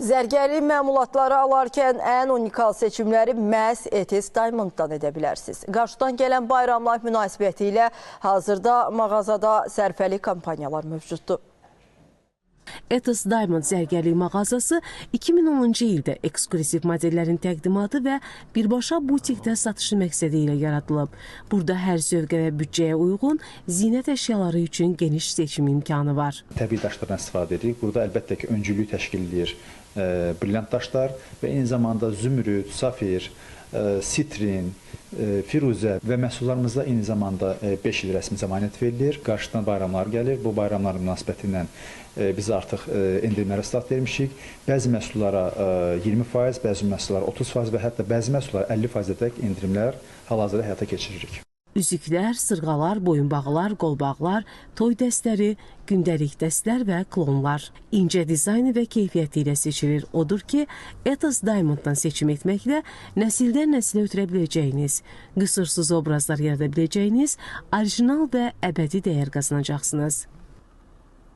Zərgərlik məmulatları alarkən ən unikal seçimləri məhz Etis Diamond'dan edə bilərsiniz. Qarşıdan gələn bayramlar münasibəti ilə hazırda mağazada sərfəli kampaniyalar mövcuddur. Etos Diamond zərgərlik mağazası 2010-cu ildə eksklüziv modellərin təqdimatı və birbaşa butikdə satışı məqsədi ilə yaradılıb. Burada hər zövqə və büdcəyə uyğun zinət əşyaları üçün geniş seçim imkanı var. Təbii daşlardan istifadə edirik. Burada əlbəttə ki, öncülük təşkil edir brilliant daşlar və eyni zamanda zümrüd, safir, sitrin, firuzə və məhsullarımızda eyni zamanda 5 il rəsmi zəmanət verilir. Qarşıdan bayramlar gəlir. Bu bayramlar münasibəti ilə biz artıq endirimlərə start vermişik. Bəzi məhsullara 20%, bəzi məhsullara 30% və hətta bəzi məhsullara 50%-ədək endirimlər hal-hazırda həyata keçiririk. Üzüklər, sırğalar, boyunbağlar, qolbağlar, toy dəstləri, gündəlik dəstlər və klonlar. İncə dizaynı və keyfiyyəti ilə seçilir. Odur ki, Ethos Diamonddan seçim etməklə nəsildən nəsilə ötürə biləcəyiniz, qüsursuz obrazlar yarada biləcəyiniz orijinal və əbədi dəyər qazanacaqsınız.